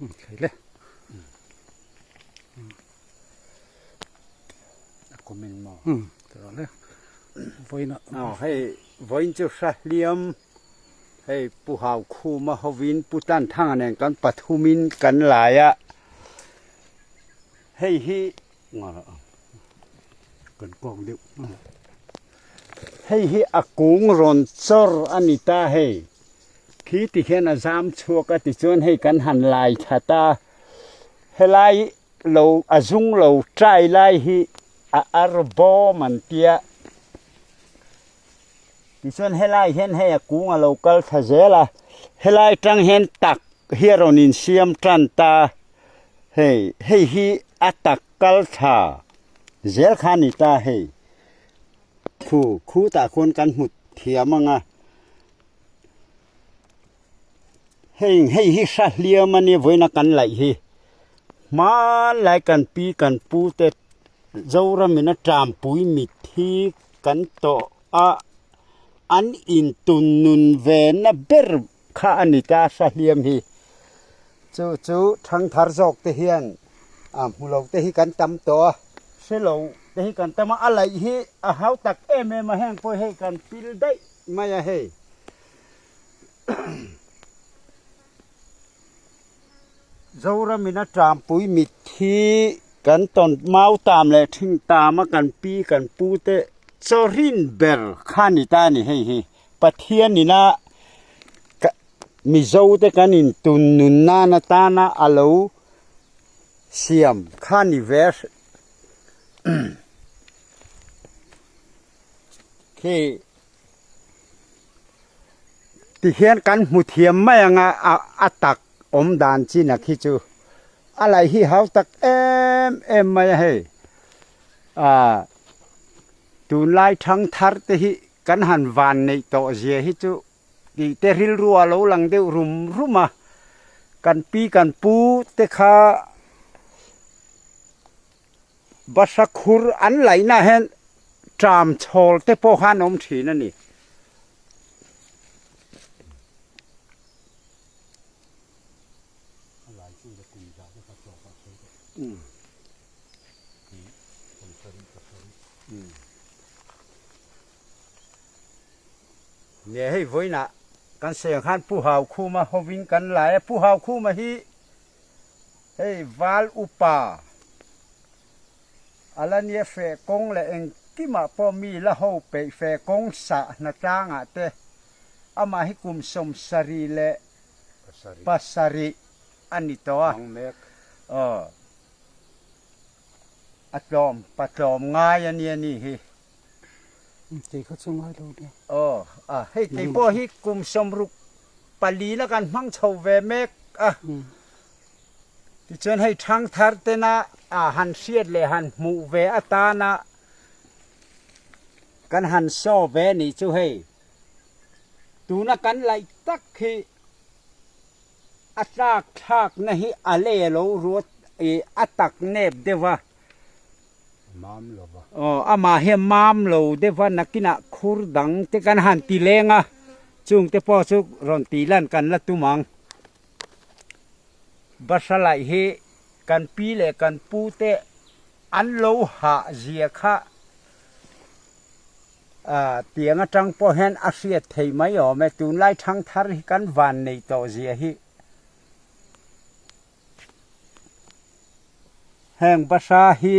Thei le. A comment maw? Tawh le. Vawiin ah. Aw hei vawiin chu hra hliam hei Pu Hau Khuma hovin Pu Tan Thanga nen kan pathumin kan lai a hei hi Kan kawk deuh. Hei hi a kung rawn chawr a ni ta hei. Khi ti hian a zam chhuak a tichuan hei kan han lai that a, helai lo a zung lo trai lai hi a ar bawm an tia. Tichuan helai hian hei a kung a lo kal thla zel a, helai tang hian tak hi a rawn insiam tan ta, hei hei hi a tak kal thla zel kha a ni ta hei. Khu khutah khuan kan hmu thiam ang a. Heng hei hi hra hliam a nia vawiina kan laih hi hmanlai kan pi kan pu te Zoramin a tanpui mitthi kan tawh a an intun nun ve na ber kha a ni ta hra hliam hi chu chu thangthar zawk te hian a hmu lo te hi kan tam tawh a hre lo te hi kan tam a a laih hi a hau tak em em a heng pawh hei kan pil daih mai a hei. Zoramin a tampui mitthi kan tawn mau tam leh thing tam a kan pi kan pu te chawrin ber kha a ni ta a ni hei hi Pathian ina Mizo te kan intun nun nan atana a lo siam kha a ni ve khi. Tihian kan hmu thiam mai ang a, a tak awm dan chin a khi chu a laih hi hau tak em em mai a hei. Aaa tunlai thangthar te hi kan han van neih tawh zia hi chu tih te rilru a lo lang deuh rum rum a, kan pi kan pu te kha Basa khur an laihnaah hian ṭam chhawl te pawh kha an awm ṭhin a ni. Nia hei vawiinah kan seng khan Pu Haukhuma hovin kan lai a, Pu Haukhuma hi Hei val upa a la nia feh kawng leh engkimah pawh mi la ho peih feh kawng sah hna tlangah te amah hi kum 77 a ni tawh a. Aw a tlawm pa tlawm ngai a nia ni hi. Kei kha chu ngai lo nia. Aw a hei kei pawh hi kum 64 la kan hmang chho ve mek a. Tichuan hei thangthar tena a han hriat leh han hmuh ve atana kan han saw ve nih chu hei tuna kan laih tak hi a tlak thlakna hi a lei a lo ruat ih a tak nep deuh a. Mam lo va. Aw, amah hi a mam lo deuh va, nakinah khur dang te kan han ti leng a, chung te pawh chu rawn tih lan kan la tum ang. Basa laih hi kan pi leh kan pu te an lo hah zia kha tiang atang pawh hian a hriat thei mai awm e, tunlai thangthar hi kan van nei tawh zia hi. Heng basa hi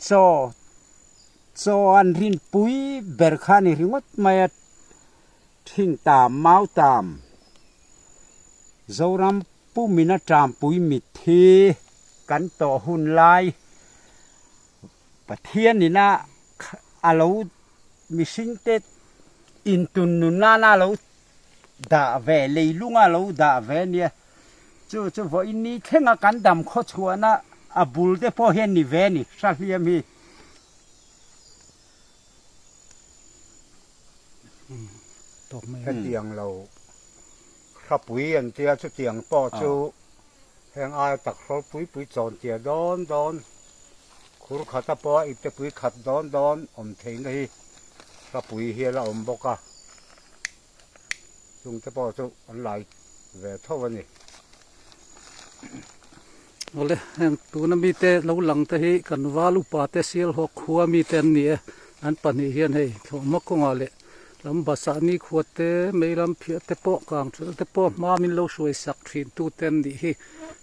chaw chaw an rinpui ber kha a ni ringawt mai a, thing tam mau tam Zoram pumin a tampui mitthi kan tawh hun lai Pathianin a a lo mihringte intun nun nana a lo dah ve leilunga a lo dah ve a nia. Chu chu vawiin ni thlenga kan dam khaw chhuahna a bul te pawh hian ni ve a ni, hra hliam hi. Hetiang lo hrapui an tia chutiang pawh chu heng aia tak hrawl pui pui chawn tia dawn dawn khur khata pawh a ipte pui khat dawn dawn awm theihna hi hrapui hi a la awm bawk a. Chungte pawh chu an lai ve tho a ni. Awle heng tuna mite lo lang te hi kan val upa te Sialhawk khua mite an ni e. An pahnih hian hei thlawhhma kawngah leh lam basah nikhua te mei lam phiah te pawh kang ṭhelh te pawh hma min lo hruai sak ṭhin tute an nih hi.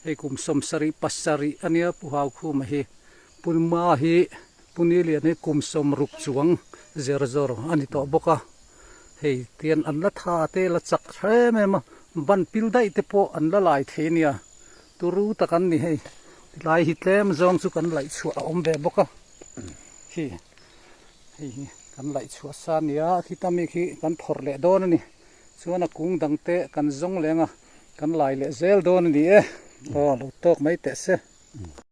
Hei kum 77 ania Pu Haukhuma hi. Puma hi Pu Nilian hi kum 60 chuang zer zawr a ni tawh bawk a. Hei tian an la tha te la chak em em a, ban pil daih te pawh an la lai thei ania. Turu tak an ni hei. Tilai hi tlem zawng chu kan laih chhuah a awm ve bawk a. Khi hei hi kan laih chhuah sa a nia, khita mi khi kan phawrh leh dawn a ni. Chuan a kung dang te kan zawng leng a, kan lai leh zel dawn a ni e. Aw lo tawk mai teh se.